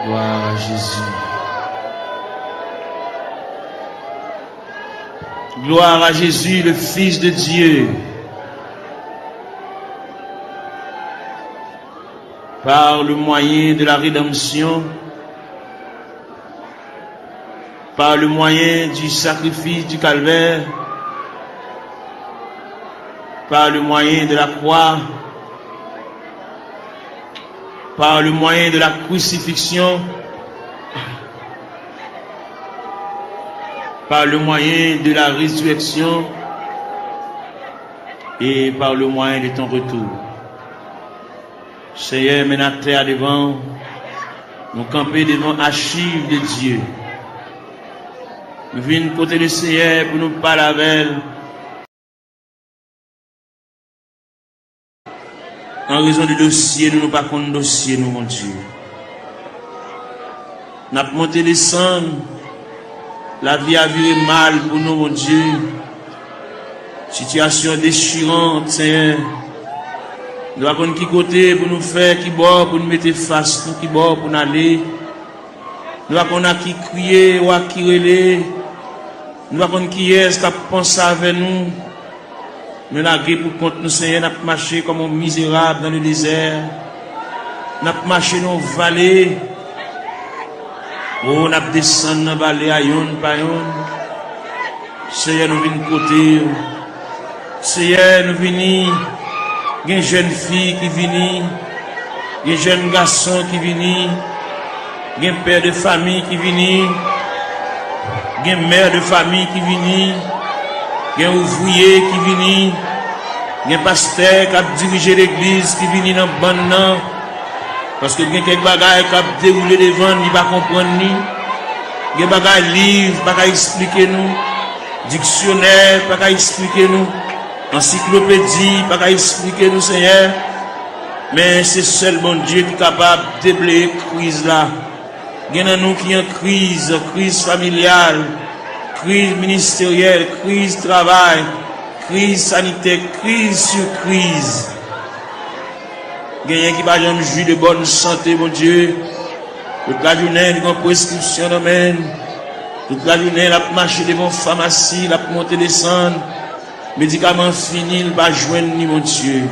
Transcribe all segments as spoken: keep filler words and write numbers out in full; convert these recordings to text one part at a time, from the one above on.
Gloire à Jésus. Gloire à Jésus, le Fils de Dieu. Par le moyen de la rédemption, par le moyen du sacrifice du calvaire, par le moyen de la croix, par le moyen de la crucifixion, par le moyen de la résurrection et par le moyen de ton retour. Senyè, men atè a devan w. Nou kanpe devan achiv de Dye. Nou vin kote Lesenyè pou nou pale avè l. An rezon de dosye nou, nou pa konn dosye nou, Bondye. N ap monte desann. Lavi a vire mal pou nou, Bondye. Sitiyasyon dechiran, Senyè. Nou pa konn ki kote pou nou fè, ki bò pou nou mete fas nou, ki bò pou n ale. Nou pa konn a ki kriye ou a ki rele. Nou pa konn kiyès k ap panse avè nou. Nou lage pou kont nou, Senyè, n ap mache kòm yon mizerab nan le dezè. N ap mache nan yon vale. O, n ap desann nan vale a yonn pa yonn. Senyè, nou vin kote w. Senyè, nou vini. Gen jèn fi ki vini. Gen jèn gason ki vini. Gen pè de fami ki vini. Gen mè de fami ki vini. Gen ouvriye ki vini. Gen pastè k ap dirije legliz ki vini nan bann nan. Paske gen kèk bagay k ap dewoule devan n, li pa konprann li. Gen bagay liv pa ka eksplike nou. Diksyonè pa ka eksplike nou. Ansiklopedi pa ka eksplike nou, Senyè. Men se sèl Bondye ki kapab debleye kriz la. Gen nan nou ki an kriz, kriz familyal, kriz ministeryèl, kriz travay, kriz sanitè, kriz sou kriz. Genyen ki pa janm jwi de bòn sante, Bondye. Tout lajounen, li gen preskripsyon nan men l. Tout lajounen, l ap mache devan famasi, l ap monte desann. Medikaman fini, l pa jwenn li, Bondye.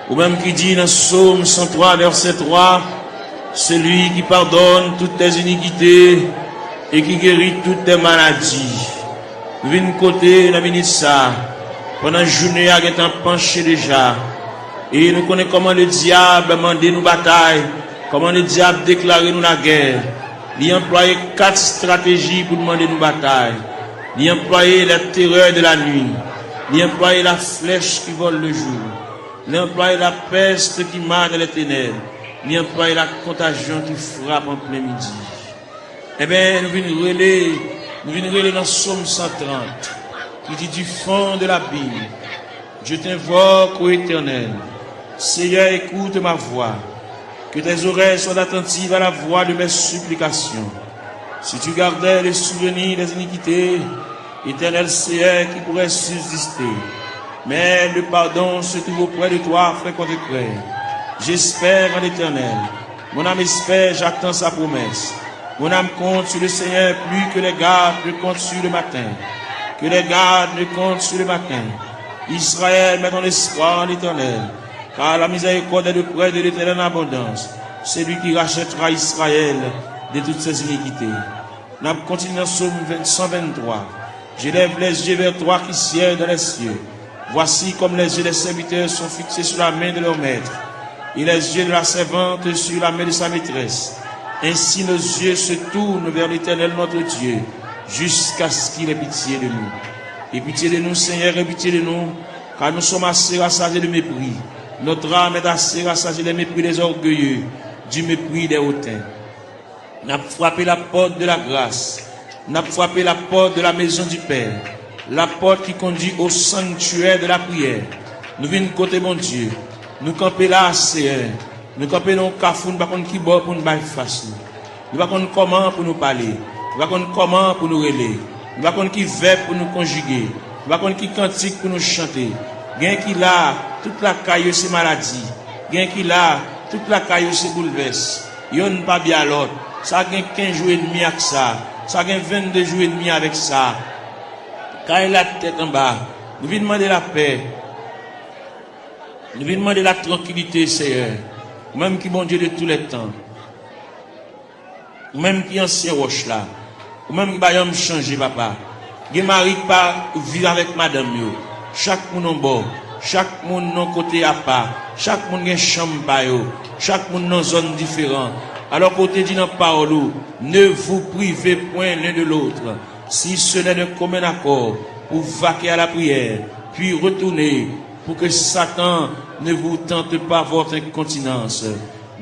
Ou menm ki di nan Sòm san twa, vèsè twa, Celui qui pardonne toutes tes iniquités et qui guérit toutes tes maladies. Nou vin kote nan minit sa, pandan jounen a gentan panche deja, e nou konnen kòman ledyab mande nou batay, kòman ledyab deklare nou lagè. Li anplwaye kat estrateji pou l mande nou batay. Li anplwaye la terreur de la nuit. Li anplwaye la flèch ki vole le jour. Li anplwaye la peste qui mord dans les ténèbres. Li anplwaye la contagion qui frappe en plein midi. Enben, nou vin rele, nou vin rele nan Sòm san trant, ki di, du fond de l'abîme, je t'invoque, ô Éternel. Seigneur, écoute ma voix. Que tes oreilles soient attentives à la voix de mes supplications. Si tu gardais le souvenir des iniquités, Éternel Seigneur, qui pourrait subsister? Mais le pardon se trouve auprès de toi, frère contre frère. J'espère en l'Éternel. Mon âme espère, j'attends sa promesse. Mon âme compte sur le Seigneur plus que les gardes ne comptent sur le matin. Que les gardes ne comptent sur le matin. Israël, mets ton espoir en l'Éternel, car la miséricorde est auprès de l'Éternel en abondance. C'est lui qui rachètera Israël de toutes ses iniquités. N ap kontinye nan Sòm ven-, san venntwa. J'élève les yeux vers toi qui sièges dans les cieux. Voici comme les yeux des serviteurs sont fixés sur la main de leur maître, et les yeux de la servante sur la main de sa maîtresse. Ainsi nos yeux se tournent vers l'Éternel notre Dieu, jusqu'à ce qu'il ait pitié de nous. Aie pitié de nous, Seigneur, aie pitié de nous, car nous sommes assez rassasiés de mépris. Notre âme est assez rassasiée des mépris des orgueilleux, du mépris des hautains. N ap frape lapòt de lagras. N ap frape lapòt de la maison du Père. Lapòt ki kondui au sanctuaire de la prière. Nou vin kote Bondye. Nou kanpe la, Seyè. Nou kanpe nan yon kafou, nou pa konn ki bò pou nou bay fas nou. Nou pa konn kòman pou nou pale. Nou pa konn kòman pou nou rele. Nou pa konn ki vèb pou nou konjige. Nou pa konn ki kantik pou nou chante. Gen ki la, tout lakay yo se maladi. Gen ki la, tout lakay yo se boulvès. Yonn pa byen a lòt. Sa gen kenz jou edmi ak sa. Sa gen vennde jou edmi avèk sa. Kay la tèt anba. Nou vin mande lapè. Nou vin mande la trankilite, Seyè. Ou menm ki Bondye de tou lè tan. Ou menm ki ansyen wòch la. Ou menm ki pa janm chanje, papa. Gen mari ki pa viv avèk madanm yo. Chak moun yon bò. Chak moun yon kote apa. Chak moun gen chanm pa yo. Chak moun nan zòn diferan. Alò ke w te di nan pawòl ou, ne vous privez point l'un de l'autre, si ce n'est d'un commun accord, pour vaquer à la prière, puis retourner, pour que Satan ne vous tente pas votre incontinence.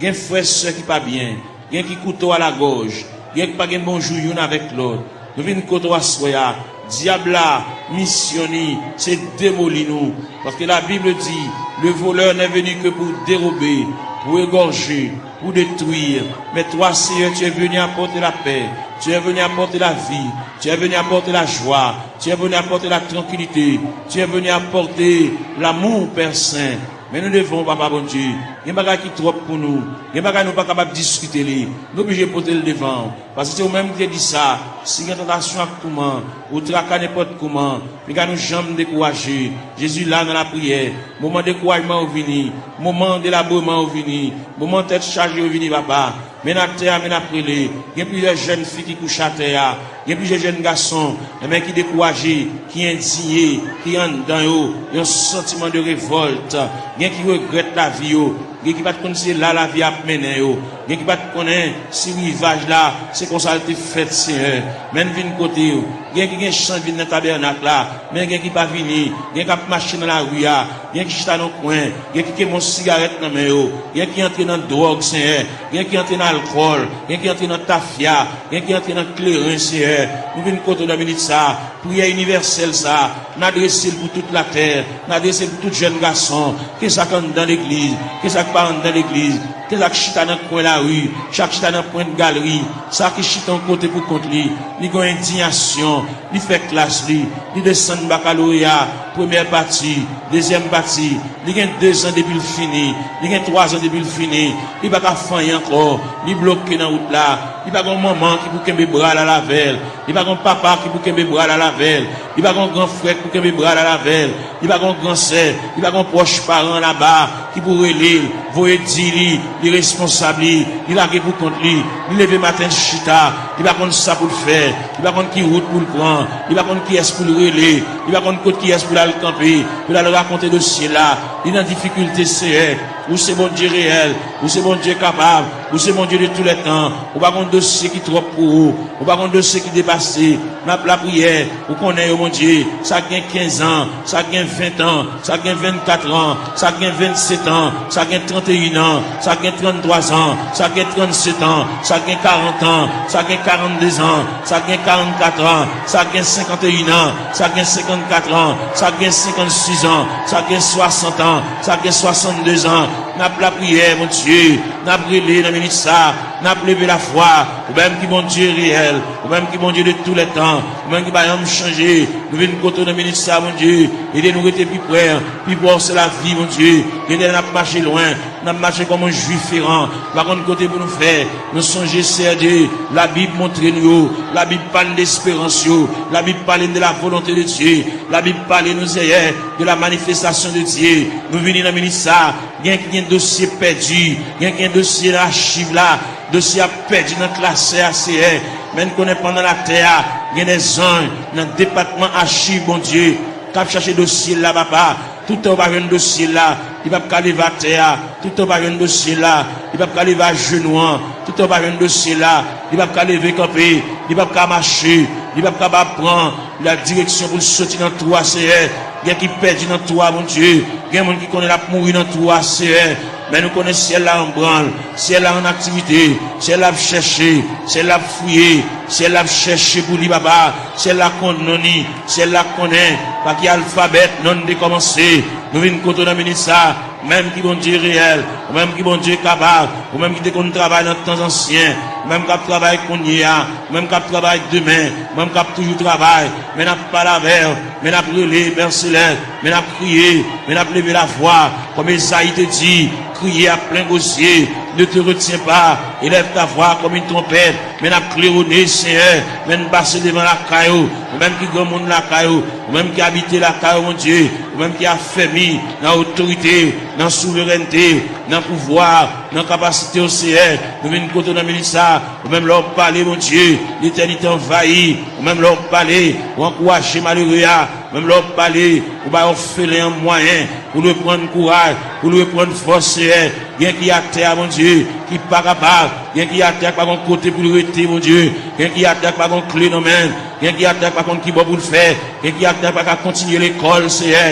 Gen frè, sè ki pa byen, gen ki kouto a lagòj, gen ki pa gen bon jou youn avèk lòt. Nou vin kote w aswè a. Dyab la, misyon li, se demoli nou. Paske la Bible dit, le voleur n'est venu que pour dérober, pour égorger, pour détruire. Mais toi, Seigneur, tu es venu apporter la paix, tu es venu apporter la vie, tu es venu apporter la joie, tu es venu apporter la tranquillité, tu es venu apporter l'amour, Père Saint. Men nou devan w, Papa Bondye. Gen bagay ki twòp pou nou. Gen bagay nou pa kapab diskite li. Nou oblije pote l devan w. Paske se ou menm ki te di sa. Si gen tantasyon ak touman, ou traka nenpòt kouman, piga nou janm dekouraje. Jezi la nan lapriyè. Moman dekourajman yo vini. Moman delabreman yo vini. Moman tèt chaje yo vini, papa. Men atè a, men n ap rele. Gen plizyè jèn fi ki kouche atè a. Gen plizyè jèn gason, enben, ki dekouraje, ki endiye, ki anndan yo, yon santiman de revòlt. Gen ki regrèt lavi yo. Gen ki pa t konn se la lavi ap mennen yo. Gen ki pa t konnen si rivaj la, se konsa l te fèt, Senyè. Men n vin kote w. Gen ki gen chans vin nan tabènak la, men gen ki pa vini. Gen k ap mache nan lari a. Gen ki chita nan kwen. Gen ki kenbe yon sigarèt nan men yo. Gen ki antre nan dwòg, Senyè. Gen ki antre nan alkòl. Gen ki antre nan tafya. Gen ki antre nan kleren, Senyè. Nou vin kote w nan minit sa a. Priyè inivèsèl sa a, n adrese l pou tout latè, n adrese l pou tout jèn gason, ke sa k anndan legliz, ke sa k pa anndan legliz, ke sa k chita nan kwen lari, sa k chita nan pwent galri, sa ki chita yon kote pou kont li, li gen yon endiyasyon, li fè klas li, li desann bakaloreya, premyè pati, dezyèm pati, li gen dezan depi l fini, li gen twazan depi l fini, li pa ka fè anyen ankò, li bloke nan wout la, li pa gen yon manman ki pou kenbe bra l al avè l, li pa gen yon papa ki pou kenbe bra l al avè l, li pa gen yon gran frè ki pou kenbe bra l al avè l, li pa gen yon gran sè, li pa gen yon pwòch paran laba ki pou rele l, voye di li, li responsab li, li lage pou kont li, li leve maten l chita, li pa konn sa pou l fè, li pa konn ki wout pou l pran, li pa konn kiyès pou l rele, li pa konn kot kiyès pou l al kanpe, pou l al rakonte dosye l la, li nan difikilte, Seyè. Ou se Bondye reyèl, ou se Bondye kapab, ou se Bondye de tou lè tan. Ou pa gen dosye ki twòp pou ou, ou pa gen dosye ki depase. N ap lapriyè, ou konnen yo, Bondye, sa k gen kenz an, sa k gen ven an, sa k gen vennkat an, sa k gen vennset an, sa k gen tranteyin an, sa k gen tranntwa an, sa k gen trannsèt an, sa k gen karant an, sa k gen karannde an, sa k gen karannkat an, sa k gen senkanteyin an, sa k gen senkannkat an, sa k gen senkannsis an, sa k gen swasant an, sa k gen swasannde an. N ap lapriyè, Bondye, n ap rele nan minit sa a, n ap leve lafwa. Ou menm ki Bondye reyèl, ou menm ki Bondye de tou lè tan, ou menm ki pa janm chanje. Nou vin kote w nan minit sa a, Bondye, ede nou rete pi pre, pi pre w se lavi, Bondye. Gen lè n ap mache lwen, n ap mache kòm yon Jwif eran, pa konn kote pou nou fè. Nou sonje, Seyè Dye, Labib montre nou yo, Labib pale de esperans yo, Labib pale de la volonté de Dieu, Labib pale nou, Seyè, de la manifestation de Dieu. Nou vini nan minit sa a, gen ki gen dosye pèdi, gen ki gen dosye nan achiv la, dosye ap pèdi nan klasè a, Seyè. Men n konnen pandan latè a, gen de zanj nan depatman achiv, Bondye, k ap chache dosye l la, papa. Toutan yo pa jwenn dosye l la, li p ap ka leve atè a. Toutan yo pa jwenn dosye l la, li p ap ka leve ajenou an. Toutan yo pa jwenn dosye l la, li p ap ka leve kanpe, li p ap ka mache, li p ap kapab pran la direksyon pou l soti nan twou a, Seyè. Gen ki pèdi nan twou a, Bondye. Gen moun ki konnen l ap mouri nan twou a, Seyè. Men nou konnen syèl la an branl, syèl la an aktivite, syèl la ap chèche, syèl la ap fouye, syèl la ap chèche pou li, papa. Syèl la konn non li, syèl la konnen pa ki alfabè non li te kòmanse. Nou vin kote w nan minit sa a, ou menm ki Bondye reyèl, ou menm ki Bondye kapab, ou menm ki te konn travay nan tan ansyen, ou menm k ap travay kounye a, ou menm k ap travay demen, ou menm k ap toujou travay, men n ap pale avè w, men n ap rele, Pè Selès, men n ap kriye, men n ap leve lavwa, kòm Ezayi te di, kriye a plen gozye, Ne te retiens pas, élève ta voix comme une trompette. Men n ap klewone, Senyè, men n pase devan lakay ou, ou menm ki granmoun lakay ou, ou menm ki abite lakay ou, Bondye, ou menm ki afèmi nan otorite, nan souverènte, nan pouvwa, nan kapasite ou, Senyè. Nou vin kote w nan minit sa, ou menm lè w pale, Bondye, letènite anvayi, ou menm lè w pale, ou ankouraje malere a, ou menm lè w pale, ou bay òfelen an mwayen pou l reprann kouraj, pou l reprann fòs, Senyè. Gen ki atè a, Bondye, ki pa kapab. Gen ki atè a ki pa gon kote pou l rete, Bondye. Gen ki atè a ki pa gon kle nan men l. Gen ki atè a ki pa konn ki bò pou l fè. Gen ki atè a ki pa ka kontinye lekòl, Senyè.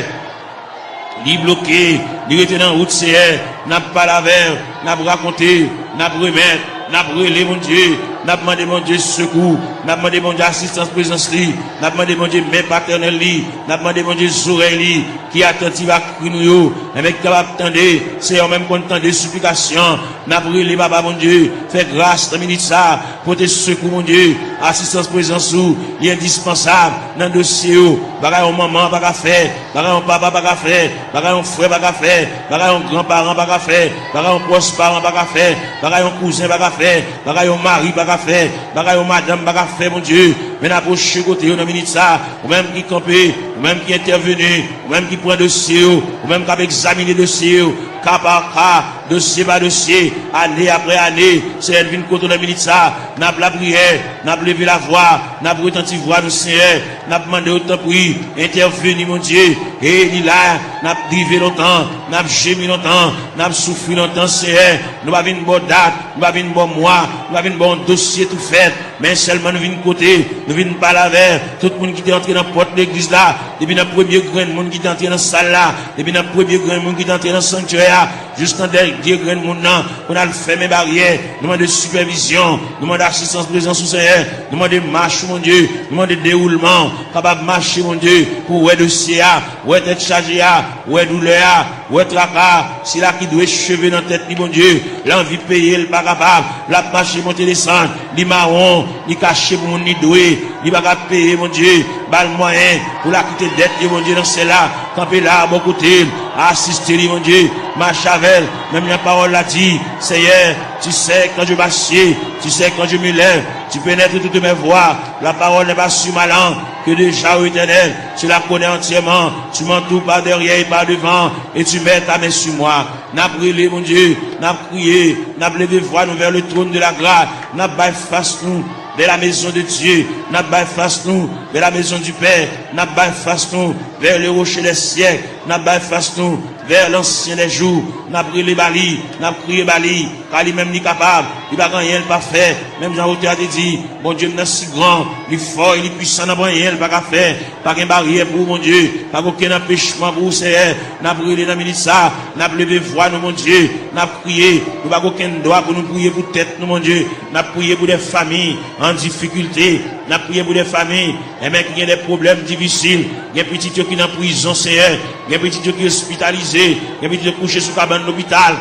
Li bloke, li rete nan wout, Senyè. N ap pale avè l, n ap rakonte, n ap remèt, n ap rele, Bondye. N ap mande, Bondye, sekou. N ap mande, Bondye, asistans prezans li. N ap mande, Bondye, men patènèl li. N ap mande, Bondye, zorèy li ki atantiv a kri nou yo, enben ki kapab tande, Senyè, ou menm konn tande siplikasyon, n ap rele, Papa Bondye, fè gras nan minit sa, pote sekou, Bondye, asistans prezans ou, li endispansab nan dosye yo, bagay yon manman pa ka fè, bagay yon papa pa ka fè, bagay yon frè pa ka fè, bagay yon gran paran pa ka fè, bagay yon pwòch paran pa ka fè, bagay yon kouzen pa ka fè, bagay yon mari pa ka fè, bagay yon madanm pa ka fè, Bondye, men n apwoche kote yo nan minit sa, ou menm ki kanpe, ou menm ki entèveni, ou menm ki pran dosye yo, ou menm k ap egzamine dosye yo, ka pa ka, dosye pa dosye, ane apre ane, Senyè, n vin kote w nan minit sa, n ap lapriyè, n ap leve lavwa, n ap retanti vwa nou, Senyè, n ap mande w, tanpri, entèveni, Bondye, e li la, n ap drive lontan, n ap jemi lontan, n ap soufri lontan, Senyè, nou pa vin ba w dat, nou pa vin ba w mwa, nou pa vin ba w yon dosye tou fèt, men sèlman nou vin kote, nou vin pale avè tout moun ki te antre nan pòt legliz la, depi nan premye grenn moun ki te antre nan sal la, depi nan premye grenn moun ki te antre nan sanktyè a, jis nan dènye grenn moun nan, pou n al fèmen baryè, nou mande sipèvizyon, nou mande asistans prezans ou, Senyè, nou mande mach ou, Bondye, nou mande dewoulman, kapab mache, Bondye, pou wè dosye a, wè tèt chaje a, wè doulè a, wè traka, sila ki dwe cheve nan tèt li, Bondye, l anvi peye, l pa kapab, l ap mache monte desann, li mawon, li kache pou moun li dwe, li pa ka peye, Bondye, ba l mwayen pou l akite dèt li, Bondye, nan syèl la, kanpe la, bò kote l, asiste li, Bondye, mache avè l, menm jan pawòl la di, Seyè, tu sais quand je m'assieds, tu sais quand je me lève, tu pénètres toutes mes voies, la parole n'est pas sur ma langue, que déjà, ô Éternel, tu la connais entièrement, tu m'entoures par derrière et par devant, et tu mets ta main sur moi. N ap rele, Bondye, n ap kriye, n ap leve vwa nou vers le trône de la grâce, n ap bay fas nou vers la maison de Dieu, n ap bay fas nou vers la maison du Père, n ap bay fas nou vers le rocher des siècles, n ap bay fas nou vers l'ancien des jours, n ap rele ba li, n ap kriye ba li, ka li menm li kapab, li pa gen anyen l pa fè, menm jan otè a te di, Bondye m nan si gran, li fò e li pwisan, nan pa anyen l pa ka fè, pa gen baryè pou ou, Bondye, pa gen okenn anpechman pou ou, Seyè, n ap rele nan minit sa, n ap leve vwa nou, Bondye, n ap kriye, nou pa gen okenn dwa pou nou priye pou tèt nou, Bondye, n ap priye pou de fanmi an difikilte, n ap priye pou de fanmi, enben, ki gen de pwoblèm difisil, gen pitit yo ki nan prizon, Seyè, gen pitit yo ki ospitalize, gen pitit yo kouche sou kabann lopital,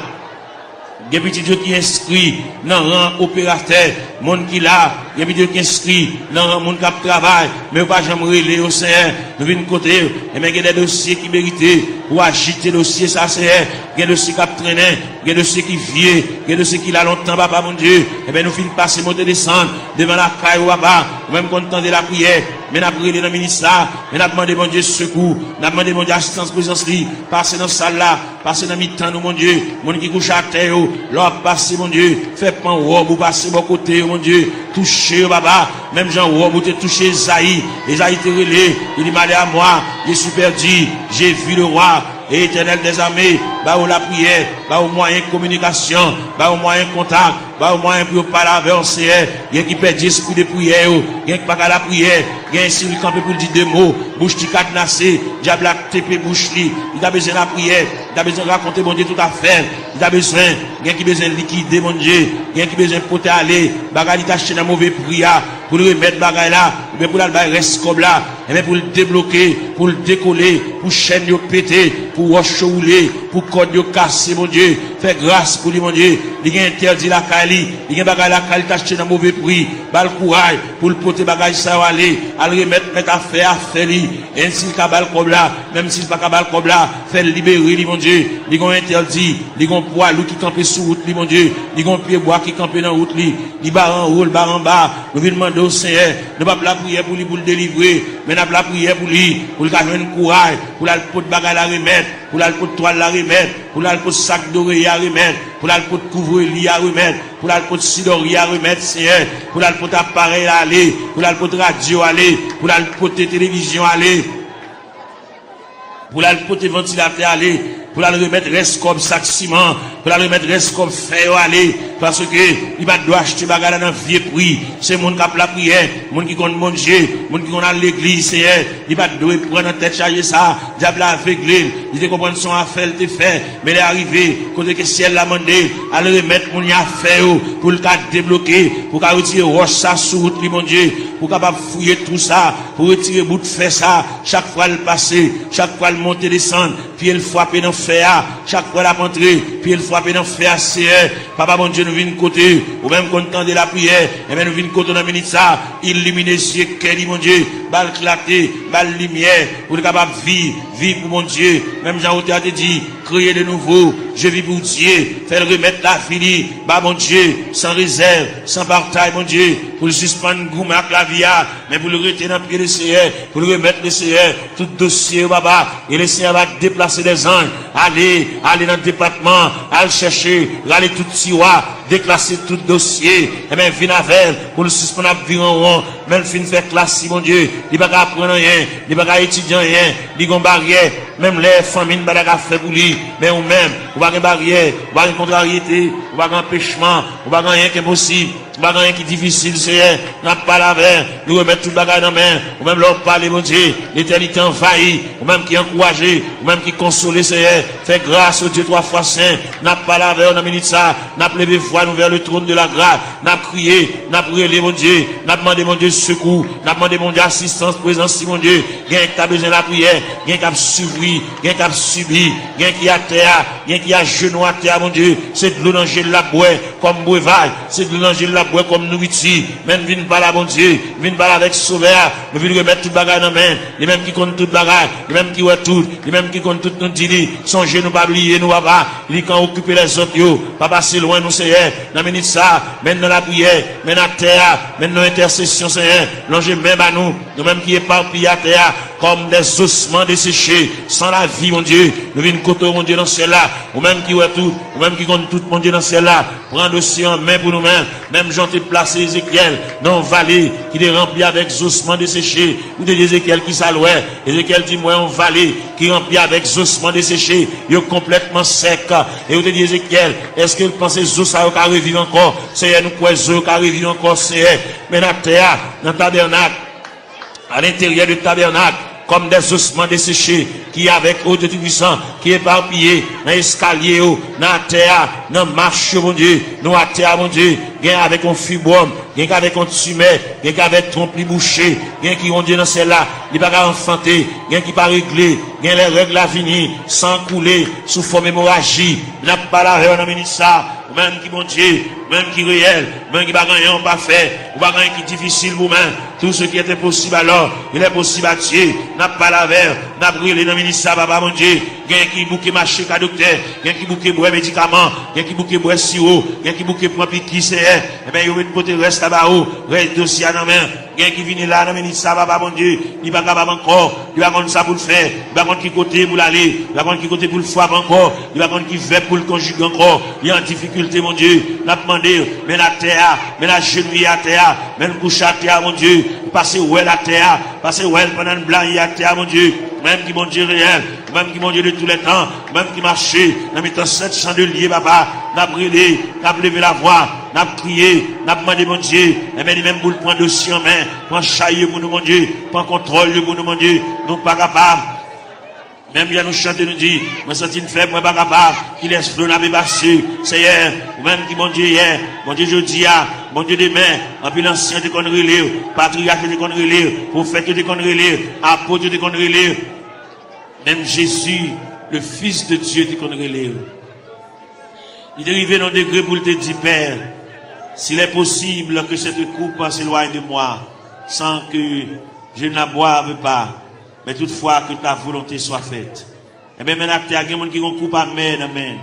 gen pitit yo ki enskri nan ran operatè, moun ki la, gen pitit yo ki enskri nan ran moun k ap travay, men yo pa janm rele yo, Seyè, nou vin kote yo, enben, gen de dosye ki merite pou w ajite dosye sa, Seyè, gen dosye k ap trennen, gen dosye ki vye, gen dosye ki la lontan, Papa Bondye, enben, nou fin pase monte desann devan lakay ou, Papa, ou menm konn tande lapriyè, men n ap rele nan minit sa, men n ap mande Bondye sekou, n ap mande Bondye asistans prezans li, pase nan sal la, pase nan mitan nou, Bondye, moun ki kouche atè yo, lè w ap pase, Bondye, fè pan wòb ou pase bò kote yo, Bondye, touche yo, Papa, menm jan wòb ou te touche Ezayi, Ezayi te rele, li di, Malheur à moi, je suis perdu, j'ai vu le roi, Etènèl dèzame, ba yo lapriyè, ba yo mwayen kominikasyon, ba yo mwayen kontak, ba yo mwayen pou yo pale avè w, Seyè. Gen ki pèdi espri de priyè yo, gen ki pa ka lapriyè, gen si l kanpe pou l di de mo, bouch li kadnase, dyab la tepe bouch li, li ta bezwen lapriyè, li ta bezwen rakonte Bondye tout afè l, li ta bezwen, gen ki bezwen likide Bondye, gen ki bezwen pote ale bagay li t achte nan move pri a, pou l remèt bagay la, oubyen pou l al bay rès kòb la, enben pou l debloke, pou l dekole, pou chèn yo pete, pou wòch yo woule, pou kòd yo kase, Bondye. Fè gras pou li, Bondye. Li gen entèdi lakay li. Li gen bagay lakay li t achte nan move pri. Ba l kouraj pou l pote bagay sa yo ale. Al remèt mèt afè a afè li. Enn si l ka ba l kòb la, menm si l pa ka ba l kòb la, fè l libere li, Bondye. Li gen entèdi. Li gen pwa lou ki kanpe sou wout li, Bondye. Li gen pyebwa ki kanpe nan wout li. Li bare anwo, l bare anba. Nou vin mande w, Senyè. Nou p ap lapriyè pou li, pou l delivre. Men n ap lapriyè pou li, pou l ka jwenn kouraj, pou l al pot bagay la remèt. Pou l al pot twal la remèt, pou l al pot sak doreye a remèt, pou l al pot kouvre li a remèt, pou l al pot sidòri a remèt, Senyè, pou l al pot aparèy la ale, pou l al pot radyo ale, pou l al pote televizyon ale, pou l al pote vantilatè ale, pou l al remèt rès kòb sak siman, pou l al remèt rès kòb fè yo ale, paske li pa t dwe achte bagay la nan vye pri. Se moun k ap lapriyè, moun ki konn Bondye, moun ki konn al legliz, Senyè, li pa t dwe pran nan tèt chaje sa. Dyab la avegle l. Li te konprann se yon afè l te fè. Men lè a rive, kote ke syèl la mande l, al remèt moun yo afè yo, pou l ka debloke, pou w ka retire wòch sa sou wout li, Bondye, pou w kapab fouye twou sa, pou w retire bout fè sa, chak fwa l pase, chak fwa l monte desann, pye l frape nan fè a, chak fwa l ap antre, pye l frape nan fè a, Senyè. Papa Bondye, nou vin kote ou menm konn tande lapriyè, enben nou vin kote w nan minit sa, ilimine zye kè li, Bondye, ba l klate, ba l limyè, pou l kapab viv, viv pou Bondye. Menm jan otè a te di, kreye de nouvo, je vis pour Dieu, fè l remèt lavi li ba Bondye, san rezèv, san patay, Bondye, pou l sispann goumen ak lavi a, men pou l rete nan pye Lesenyè, pou l remèt Lesenyè tout dosye yo, papa. E Lesenyè va deplase dèzanj, ale, ale nan depatman, al chèche, rale tout tiwa, deklase tout dosye, enben vin avè l, pou l sispann ap vire an won, men l fin fè klas li, Bondye, li pa ka aprann anyen, li pa ka etidye anyen, li gon baryè, menm lè fanmi n pa ta ka fè pou li, men ou menm, ou pa gen baryè, ou pa gen kontraryete, ou pa gen anpechman, ou pa gen anyen ki enposib. Bagay ki difisil, Senyè, n ap pale avè l, nou remèt tout bagay nan men ou. Ou menm lè w pale, Bondye, letènite anvayi. Ou menm ki ankouraje, ou menm ki konsole, Senyè, fè gras, o Dye twa fwa sen. N ap pale avè w nan minit sa, n ap leve vwa nou vè le trône de la grâce, n ap kriye, n ap rele, Bondye, n ap mande, Bondye, sekou, n ap mande, Bondye, asistans, prezans li, Bondye. Gen ki ta bezwen lapriyè, gen k ap soufri, gen k ap sibi, gen ki atè a, gen ki ajenou atè a, Bondye. Se dlo nan je l l ap bwè kòm brevaj, se dlo nan je l l ap bwè kòm nouriti. Men n vin pale a Bondye, n vin pale avèk Sovè a, nou vin remèt tout bagay nan men li menm ki konn tout bagay, li menm ki wè tout, li menm ki konn tout, nou di li, sonje nou, pa bliye nou, papa, li k an okipe lèzòt yo, pa pase lwen nou, Senyè, nan minit sa, men n nan lapriyè, men n atè a, men n nan entèsesyon, Senyè, lonje men ba nou, nou menm ki epapiye atè a, comme des ossements desséchés, sans la vie, Bondye. Nou vin kote w, Bondye, nan syèl la. Ou menm ki wè tout, ou menm ki konn tout, Bondye, nan syèl la. Pran dosye an men pou nou menm. Menm jan w te plase Ezekyèl nan yon vale ki te ranpli avèk zosman deseche. Ou te di Ezekyèl, kisa l wè? Ezekyèl di, m wè yon vale ki ranpli avèk zosman deseche. Yo konplètman sèk. E ou te di Ezekyèl, èske l panse zo sa yo ka reviv ankò? Seyè, nou kwè zo yo ka reviv ankò, Seyè. Men atè a, nan tabènak, à l'intérieur de tabernacle, comme des ossements desséchés, ki avèk, o Dye Toupisan, ki epapiye nan eskalye yo, nan atè a, nan mach yo, Bondye, nou atè a, Bondye, gen avèk yon fibwòm, gen k avèk yon timè, gen k avèk twonp li bouche, gen ki, Bondye, nan syèl la, li pa ka anfante, gen ki pa regle, gen lè règ la vini, san koule, sou fòm emoraji. N ap pale avè w nan minit sa, ou menm ki Bondye, ou menm ki reyèl, ou menm ki pa gen anyen w pa fè, ou pa gen anyen ki difisil pou ou menm. Tout ce qui est impossible alors, il est possible à Dieu. N ap pale avè w, n ap rele nan minit sa, Papa Bondye. Gen ki bouke mache ka doktè, gen ki bouke bwè medikaman, gen ki bouke bwè siwo, gen ki bouke pran piki, Seyè. Ebyen, yo ret pote rès la ba ou, rès dosye a nan men. Gen ki vini la nan minit sa, Papa Bondye, li pa kapab ankò, li pa konn sa pou l fè, li pa konn ki kote pou l ale, li pa konn ki kote pou l frape ankò, li pa konn ki vèb pou l konjige ankò, li an difikilte, Bondye. N ap mande w, men atè a, men ajenouye atè a, men l kouche atè a, Bondye, pase wè l atè a, pase wè l pandan l blayi atè a, Bondye. Ou menm ki Bondye reyèl, ou menm ki Bondye de tou lè tan, ou menm ki mache nan mitan sèt chan de lye, Papa, n ap rele, n ap leve lavwa, n ap kriye, n ap mande Bondye, enben li menm pou l pran dosye an men, pran chay yo pou nou, Bondye, pran kontwòl yo pou nou, Bondye, nou pa kapab. Menm jan nou chante, nou di, mwen santi m fèb, mwen pa kapab, kilès dlo n ap epase, Seyè, ou menm ki Bondye yè, Bondye jodi a, Bondye demen, anpil ansyen yo te konn rele w, patriyach yo te konn rele w, pwofèt yo te konn rele w, apot yo te konn rele w. Menm Jezi, Le Fils de Dieu te konn rele yo. Li te rive nan degre pou l te di, Père, s'il est possible que cette coupe s'éloigne de moi, sans que je ne la boive pas, mais toutefois que ta volonté soit faite. Ebyen, men atè a, gen moun ki gen yon koup amè nan men.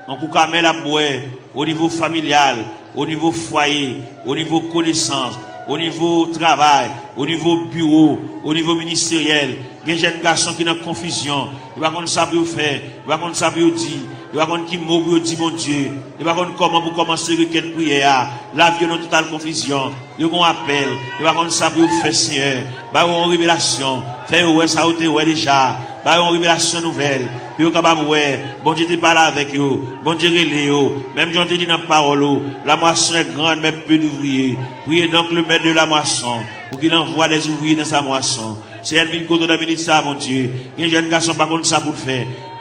Yon koup amè l ap bwè, o nivo familyal, o nivo fwaye, o nivo konesans, o nivo travay, o nivo biwo, o nivo ministeryèl. Gen jèn gason ki nan konfizyon. Yo pa konn sa pou yo fè. Yo pa konn sa pou yo di. Yo pa konn ki mo pou yo di Bondye. Yo pa konn kòman pou kòmanse rekèt priyè a. Lavi yo nan total konfizyon. Yo gen yon apèl. Yo pa konn sa pou yo fè, Senyè. Ba yo yon revelasyon. Fè yo wè sa yo te wè deja. Ba yo yon revelasyon nouvèl. Pou yo kapab wè. Bondye te pale avèk yo. Bondye rele yo. Menm jan w te di nan pawòl ou, la moisson est grande, mais peu d'ouvriers. Priez donc le maître de la moisson, pour qu'il envoie des ouvriers dans sa moisson. Senyè, vin kote w nan minit sa a, Bondye. Gen jèn gason pa konn sa pou l fè.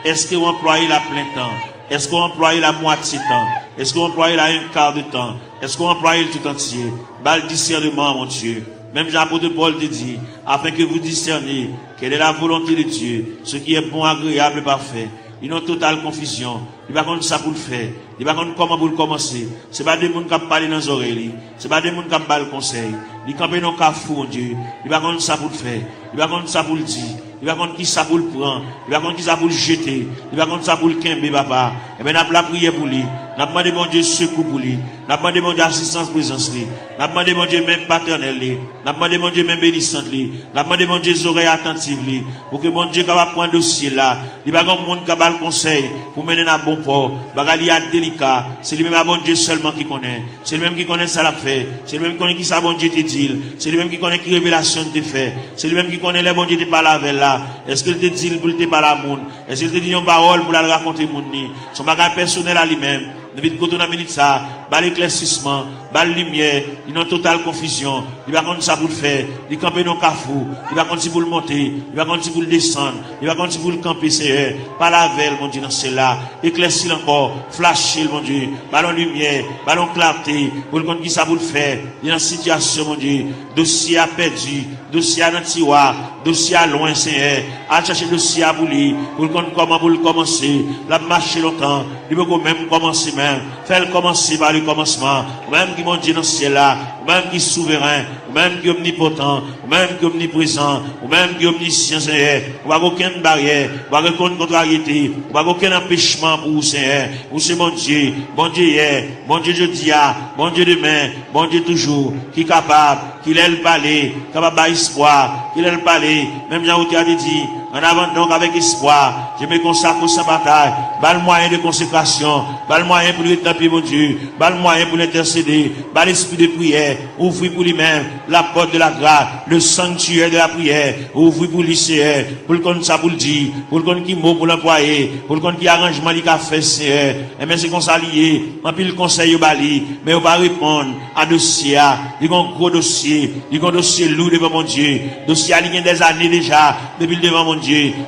Èske w anplwaye l a plen tan? Èske w anplwaye l a mwatye tan? Èske w anplwaye l a un quart de temps? Èske w anplwaye l tout antye? Ba l disèneman, Bondye. Menm jan apot Pòl te di, afin que vous discerniez quelle est la volonté de Dieu, ce qui est bon, agréable et parfait. Li nan total konfizyon. Li pa konn sa pou l fè. Li pa konn kòman pou l kòmanse. Se pa de moun k ap pale nan zòrèy li. Se pa de moun k ap ba l konsèy. Li kanpe nan kafou, Bondye. Li pa konn sa pou l fè. Li pa konn sa pou l di. Li pa konn ki sa pou l pran. Li pa konn ki sa pou l jete. Li pa konn sa pou l kenbe, papa. Ebyen, n ap lapriyè pou li. N ap mande Bondye sekou pou li. N ap mande Bondye asistans prezans li. N ap mande Bondye men patènèl li. N ap mande Bondye men benisant li. N ap mande Bondye zòrèy atantiv li. Pou ke Bondye kapab pran dosye la. Li pa gen moun k ap ba l konsèy pou mennen n a bon pò. Bagay li a delika. Se li menm a Bondye sèlman ki konnen. Se li menm ki konnen sa l ap fè. Se li menm ki konnen ki sa Bondye te di l. Se li menm ki konnen ki revelasyon l te fè. Se li menm ki konnen lè Bondye te pale avè l la. Èske l te di l pou l te pale a moun? Èske l te di yon pawòl pou l al rakonte moun ni? Se yon bagay pèsonèl a li menm. Nou vin kote w nan minit sa a. Ba l eklèsisman. Ba l limyè. Li nan total konfizyon. Li pa konn sa pou l fè. Li kanpe nan kafou. Li pa konn si pou l monte. Li pa konn si pou l desann. Li pa konn si pou l kanpe, Senyè. Pale avè l, Bondye nan syèl la. Eklèsi l ankò. Flache l, Bondye. Ba l yon limyè. Ba l yon klate. Pou l konn ki sa pou l fè. Li nan sitiyasyon, Bondye. Dosye a pèdi. Dosye a nan tiwa. Dosye a lwen, Senyè. Al chache dosye a pou li. Pou l konn kòman pou l kòmanse. L ap mache lontan. Li poko menm kòmanse menm. Fè l kòmanse pa le kòmansman. Ou menm ki Bondye nan syèl la. Ou menm ki souveren. Ou menm ki omnipotan. Ou menm ki omniprezan. Ou menm ki omnisyan, Senyè. Ou pa gen okenn baryè. Ou pa gen okenn kontraryete. Ou pa gen okenn anpechman pou ou, Senyè. Ou se Bondye. Bondye yè. Bondye jodi a. Bondye demen. Bondye toujou. Ki kapab. Ki lè l pale, kapab bay espwa. Ki lè l pale, menm jan otè a te di, en avant donc avec espoir, je me consacre au saint bataille. Ba l mwayen de konsekrasyon, ba l mwayen pou l ret nan pye Bondye, ba l mwayen pou l entèsede, ba l espri de priyè, ouvri pou li menm la porte de la grâce, le sanctuaire de la prière, ouvri pou li, Seyè, pou l konn sa pou l di, pou l konn ki mo pou l anplwaye, pou l konn ki aranjman li ka fè, Seyè. Enben, se konsa li ye. Anpil konsèy yo ba li, men yo pa reponn a dosye a. Li gen yon gwo dosye. Li gen yon dosye lou devan Bondye. Dosye a, li gen dèzane deja depi l devan Bondye.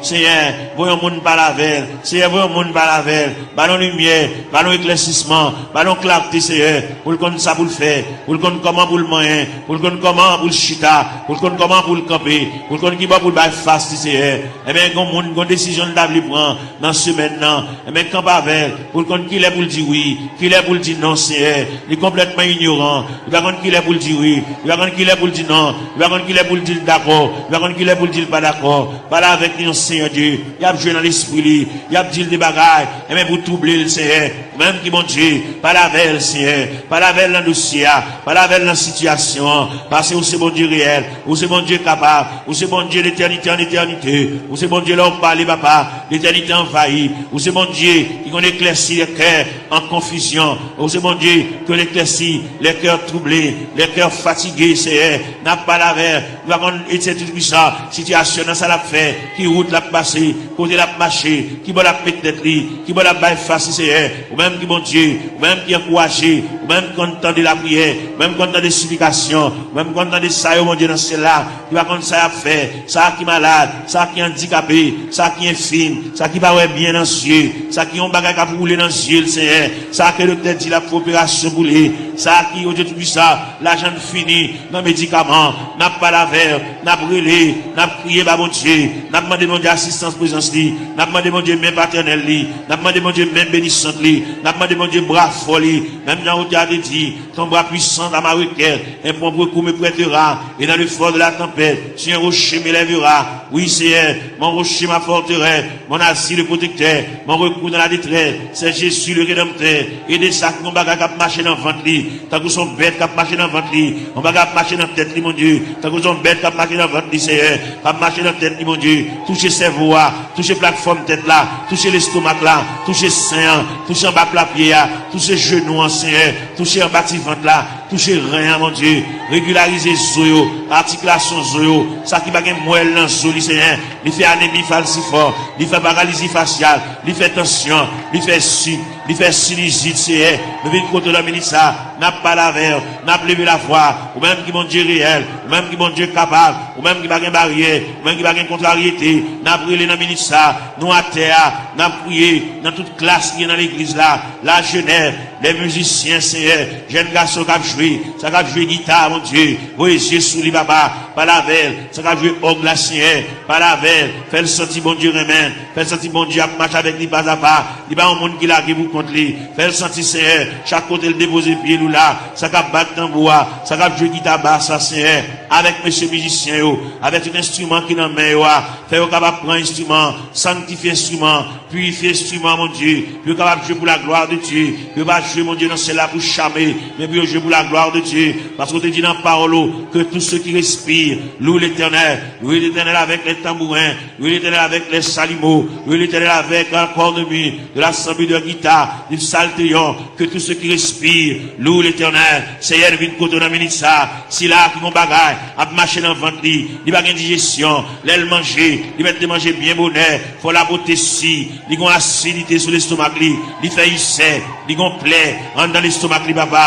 Seyè, voye yon moun pale avè l. Seyè, voye yon moun pale avè l. Ba l yon limyè, ba l yon eklèsisman, ba l yon klate, Seyè, pou l konn sa pou l fè, pou l konn kòman pou l manyen, pou l konn kòman pou l chita, pou l konn kòman pou l kanpe, pou l konn ki bò pou l bay fas li, Seyè. Enben, gen yon moun, gen yon desizyon l ta vle pran nan semèn nan. Enben, kanpe avè l, pou l konn kilè pou l di wi, kilè pou l di non, Seyè. Li konplètman inyoran. Li pa konn kilè pou l di wi, li pa konn kilè pou l di non, li pa konn kilè pou l di l dakò, li pa konn kilè pou l di l pa dakò. Pale avèk li non, Seyè Dye. Y ap jwe nan lespri li, y ap di l de bagay, enben pou twouble l, Seyè. Ou menm ki Bondye, pale avè l, Seyè. Pale avè l nan dosye a, pale avè l nan sitiyasyon an. Paske ou se Bondye reyèl, ou se Bondye kapab, ou se Bondye letènite an etènite. Ou se Bondye lè w pale, papa, letènite anvayi. Ou se Bondye ki konn eklèsi lè kè an konfizyon. Ou se Bondye ki konn eklèsi lè kè twouble, lè kè fatige, Seyè. N ap pale avè l. Nou pa konn, Etye Toupisan, sitiyasyon nan sa l ap fè, ki wout l ap pase, kote l ap mache, ki bò l ap met tèt li, ki bò l ap bay fas li, Seyè. Ou menm ki Bondye, ou menm ki ankouraje, Ou menm ki konn tande lapriyè, ou menm ki konn tande siplikasyon, ou menm ki konn tande sa yo, Bondye nan syèl la, ki pa konn sa y ap fè, sa ki malad, sa ki andikape, sa ki enfim, sa ki pa wè byen nan zye, sa ki yon bagay k ap woule nan zye l, Senyè, sa ke doktè di l ap fè operasyon pou li, sa ki, Bondye Toupisan, lajan l fini nan medikaman, n ap pale avè l, n ap rele, n ap kriye ba Bondye, n ap mande Bondye asistans prezans li, n ap mande Bondye men patènèl li, n ap mande Bondye men benisant li, n ap mande Bondye bra fò li, menm jan otè a te di, ton bras puissant à ma requête, un prompt recours me prêtera, et dans le fort de la tempête, sur un rocher m'élèvera. Oui, Seigneur, mon rocher, ma forteresse, mon asile protecteur, mon recours dans la détresse, c'est Jésus le Rédempteur. Ede sa ki gon bagay k ap mache nan vant li, tankou se yon bèt k ap mache nan vant li, yon bagay ap mache nan tèt li, Bondye, tankou se yon bèt k ap mache nan vant li, Senyè, k ap mache nan tèt li, Bondye. Touche sèvo a, touche platfòm tèt la, touche lestomak la, touche sen an, touche anba plapye a, touche jenou an, Senyè, touche anba ti vant la, touche ren an, Bondye. Regilarize zo yo, atikilasyon zo yo, sa ki pa gen mwèl nan zo li, Senyè. Li fè anemi falsifò, li fè paralizi fasyal, li fè tansyon, li fè sik, li fè sinizit, Senyè. Nou vin kote w nan minit sa, n ap pale avè w, n ap leve lavwa, ou menm ki Bondye reyèl, ou menm ki Bondye kapab, ou menm ki pa gen baryè, ou menm ki pa gen kontraryete, n ap rele nan minit sa, nou atè a, n ap kriye nan tout klas ki gen nan legliz la, lajenès, lè mizisyen, Senyè, jèn gason k ap jwe, sa k ap jwe gita, Bondye, voye zye sou li, papa, pale avè l, sa k ap jwe òg la, Senyè, pale avè l, fè l santi Bondye renmen l, fè l santi Bondye ap mache avèk li pazapa, li pa yon moun ki lage pou kont li, fè l santi, Senyè, chak kote l depoze pye l ou la, sa k ap bat tanbou a, sa k ap jwe gita bas la, Senyè, avèk mesye mizisyen yo, avèk tout enstriman ki nan men yo a, fè yo kapab pran enstriman, sanktifye enstriman, pirifye enstriman, Bondye, pou yo kapab jwe pou la glwa de Dye, pou yo pa jwe, Bondye, nan syèl la pou chame, men pou yo jwe pou la glwa de Dye, paske w te di nan pawòl ou, que tous ceux qui respirent louent l'Éternel, louez l'Éternel avec les tambourins, louez l'Éternel avec les chalumeaux, louez l'Éternel avec la cornemuse, de la sanbri, de la gita, du psaltéon, que tous ceux qui respirent louent l'Éternel. Senyè, nou vin kote w nan minit sa, sila ki gon bagay ap mache nan vant li, li pa gen dijesyon, lè l manje, li mèt te manje byen bonè, fò l ap pote si, li gon asidite sou lestomak li, li fè isè, li gon plè anndan lestomak li, papa.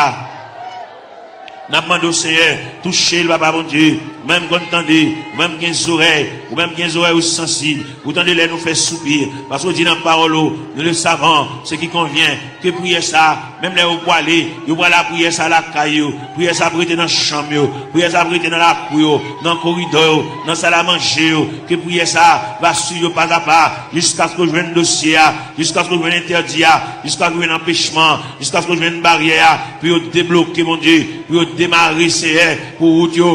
N ap mande w, Senyè, touche l, papa Bondye, ou menm konn tande, ou menm gen zòrèy, ou menm gen zòrèy ou sansib, ou tande lè nou fè soupi, paske w di nan pawòl ou, nous le savons, ce qui convient, ke priyè sa, menm lè yo pwale, yo pwale a priyè sa lakay yo, priyè sa ap rete nan chanm yo, priyè sa ap rete nan lakou yo, nan koridò yo, nan sal a manje yo, ke priyè sa va swiv yo pazapa, jiskaske w jwenn dosye a, jiskaske w jwenn entèdi a, jiskaske w jwenn anpechman, jiskaske w jwenn baryè a, pou yo debloke, Bondye, pou yo demare, Senyè, pou wout yo.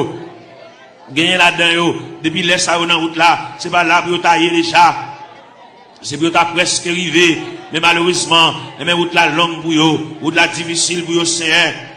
Genyen ladan yo, depi lè sa yo nan wout la, se pa la pou yo ta ye deja. Se pou yo ta prèske rive, men malerezman, enben, wout la long pou yo, wout la difisil pou yo, Senyè.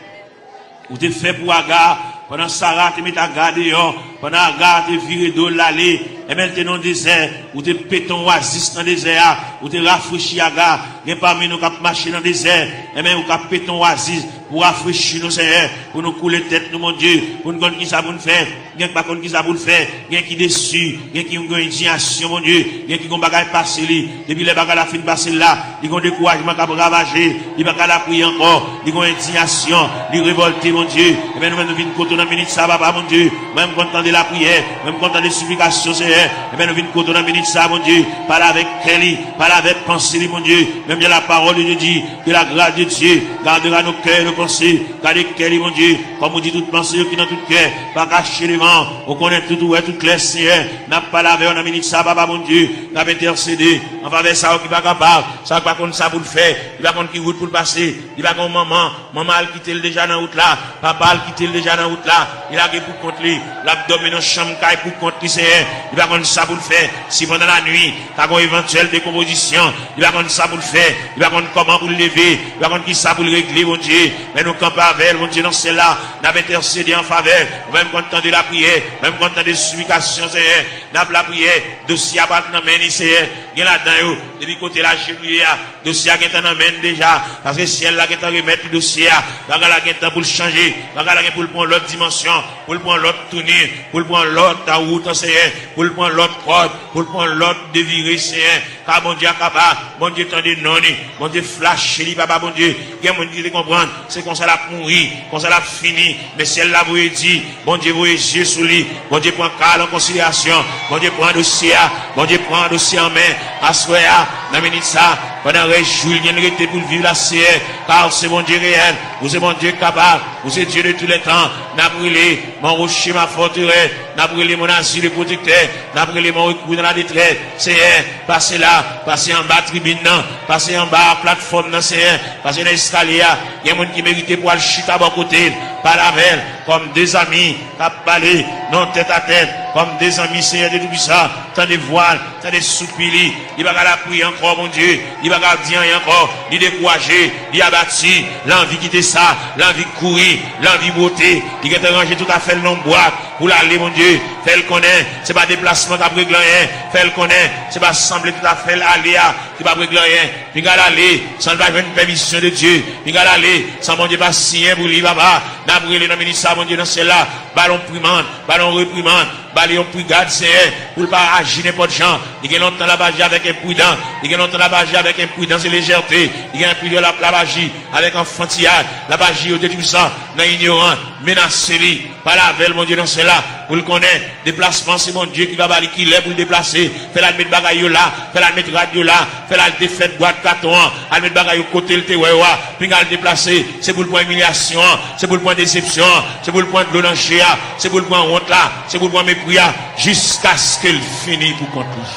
Ou te fè pou Aga, pandan Sara te met Aga deyò, pandan Aga te vire do l ale, enben, l te nan dezè, ou te pete yon wazis nan dezè a, ou te rafrechi Aga. Gen pami nou k ap mache nan dezè, enben, ou ka pete yon wazis pou rafrechi nou, Senyè, pou nou koule tèt nou, Bondye, pou n konn kisa pou n fè. Gen ki pa konn kisa pou l fè, gen ki desi, gen ki gen endiyasyon, Bondye, gen ki gon bagay pase li. Depi lè bagay la fin pase l la, li gon dekourajman k ap ravaje, li pa ka lapriyè ankò, li gon endiyasyon, li revòlte, Bondye. Enben, nou menm nou vin kote w nan minit sa, papa, Bondye. Ou menm konn tande lapriyè, ou menm konn tande siplikasyon, Senyè. Enben, nou vin kote w nan minit sa, Bondye. Pale avèk kè li, pale avèk panse li, Bondye. Menm jan la parole de Dieu dit, que la grâce de Dieu gardera nos cœurs et nos pensées. Gade kè li, Bondye, kòm ou di tout panse yo ki nan tout kè, pa kache devan w, ou konnen tout, ou wè tout klè, Senyè. N ap pale avè w nan minit sa, papa Bondye, n ap entèsede an favè sa yo ki pa kapab, sa yo ki pa konn sa pou l fè, li pa konn ki wout pou l pase, li pa gen yon manman, manman al kite l deja nan wout la, papa al kite l deja nan wout la, li lage pou kont li, l ap dòmi nan chanm kay pou kont li, Senyè, li pa konn sa pou l fè, si pandan lanwi, ka gen yon evantyèl dekonpozisyon, li pa konn sa pou l fè, li pa konn kòman pou l leve, li pa konn kisa pou l regle, Bondye. Men nou kanpe avè l, Bondye, nan syèl la, n ap entèsede an favè l. Ou menm konn tande lapriyè, ou menm konn tande siplikasyon, Senyè. N ap lapriyè, dosye a pral nan men li, Senyè. Gen ladan yo, depi kote l ajenouye a, dosye a gentan nan men l deja, paske syèl la gentan remèt li dosye a. Bagay la gentan pou l chanje, bagay la gen pou l pran lòt dimansyon, pou l pran lòt touni, pou l pran lòt wout, Senyè, pou l pran lòt kòd, pou l pran lòt devire, Senyè. Ka Bondye a kaba, Bondye tande non li, Bondye flache li, papa Bondye. Gen moun ki te konprann, se konsa l ap mouri, konsa l ap fini. Men syèl la voye di, Bondye voye zye sou li, Bondye pran ka l an konsiderasyon, Bondye pran dosye a, Bondye pran dosye an men. Aswè a, nan minit sa, pandan rès jou li gen rete pou l viv la, Seyè, kar se Bondye reyèl, ou se Bondye k kaba, ou se Dieu de tous les temps. N ap rele, mon rocher, ma forteresse, n ap rele, mon asile protecteur, n ap rele, mon recours dans la détresse. Seyè, pase la, pase anba tribin nan, pase anba platfòm nan, Seyè, pase nan eskalye a. Gen moun ki merite pou al chita bò kote l, pale avè l, kòm de zanmi k ap pale, non, tèt a tèt, kòm de zanmi, Seyè de Toupisan, tande vwa l, tande soupi li. Li pa ka lapriye ankò, Bondye. Li pa ka di anyen ankò. Li dekouraje, li abati, l anvi kite sa, l anvi kouri, l anvi bwote. Li gentan ranje tout afè l nan yon bwat pou l ale, Bondye. Fè l konnen se pa deplasman k ap regle anyen. Fè l konnen se pa sanble tout afè l ale a ki p ap regle anyen. Pinga l ale san l pa jwenn pèmisyon de Dye. Pinga l ale san Bondye pa siyen pou li, papa. N ap rele nan minis sa, Bondye nan syèl la. Ba l yon primand, ba l yon reprimand, ba li yon prigad, Seyè, pou l pa aji nenpòt jan. Li gen lontan l ap aji avèk enpridan. Li gen lontan l ap aji avèk enpridans e lejète. Li gen plizyè l ap, l ap aji avèk anfantiyaj. L ap aji yo detwisan nan inyoran. Menase li. Pale avè l, Bondye nan syèl la, pou l konnen deplasman se Bondye ki va ba li ki lè pou l deplase. Fè l al met bagay yo la, fè l al met rad yo la, fè l al defèt bwat katon an, al met bagay yo kote l te wè yo a. Pinga l deplase, se pou l pran imilyasyon an, se pou l pran desepsyon an, se pou l pran dlo nan je a, se pou l pran wont la, se pou l pran mepri a, jiskaske l fini pou kont li.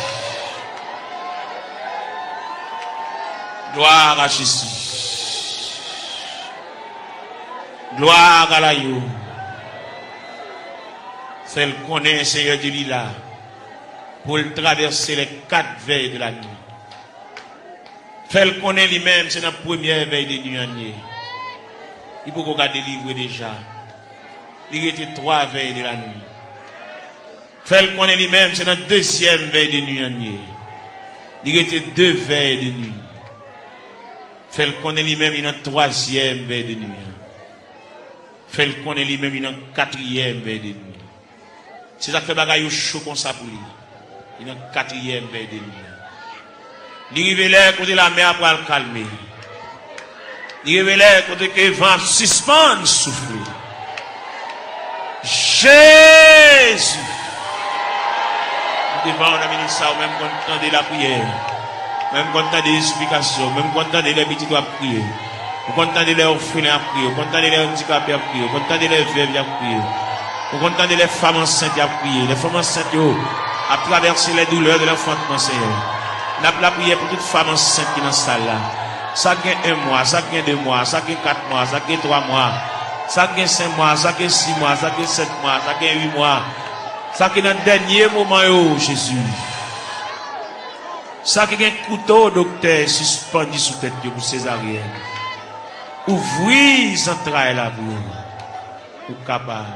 Gloire à Jésus. Gloire à l'agneau. Fè l konnen Seyè Dye li la pou l travèse les quatre veilles de la nuit. Fè l konnen li menm se nan premyè vèy de nwi an l ye. Li poko ka delivre deja. Li rete twa vèy de la nwi. Fè l konnen li menm se nan dezyèm vèy de nwi an l ye. Li rete de vèy de nwi. Fè l konnen li menm li nan twazyèm vèy de nwi an. Fè l konnen li menm li nan katriyèm vèy de nwi. Se sa k fè bagay yo cho konsa pou li. Li nan katriyèm vèy de nwi an. Li rive lè kote lamè a pral kalme. Li rive lè kote ke van ap sispann soufle. Jezi! M devan w nan minit sa, ou menm konn tande lapriyè. Ou menm konn tande esplikasyon. Ou menm konn tande lè pitit w ap kriye. Ou konn tande lè òfelen ap kriye. Ou konn tande lè andikape ap kriye. Ou konn tande lè vèv y ap kriye. Ou konn tande lè fanm ansent y ap kriye. Lè fanm ansent yo ap travèse les douleurs de l'enfantement, Seyè. N ap lapriyè pou tout fanm ansent ki nan sal la. Sa k gen en mwa, sa k gen de mwa, sa k gen kat mwa, sa k gen twa mwa, sa k gen senk mwa, sa k gen sis mwa, sa k gen sèt mwa, sa k gen uit mwa, sa ki nan dènye moman yo, Jezi. Sa ki gen kouto doktè sispann sou tèt yo pou sezaryèn. Ouvri zantray la pou yo. Ou kapab.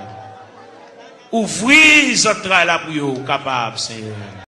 Ouvri zantray la pou yo. Ou kapab, Seyè.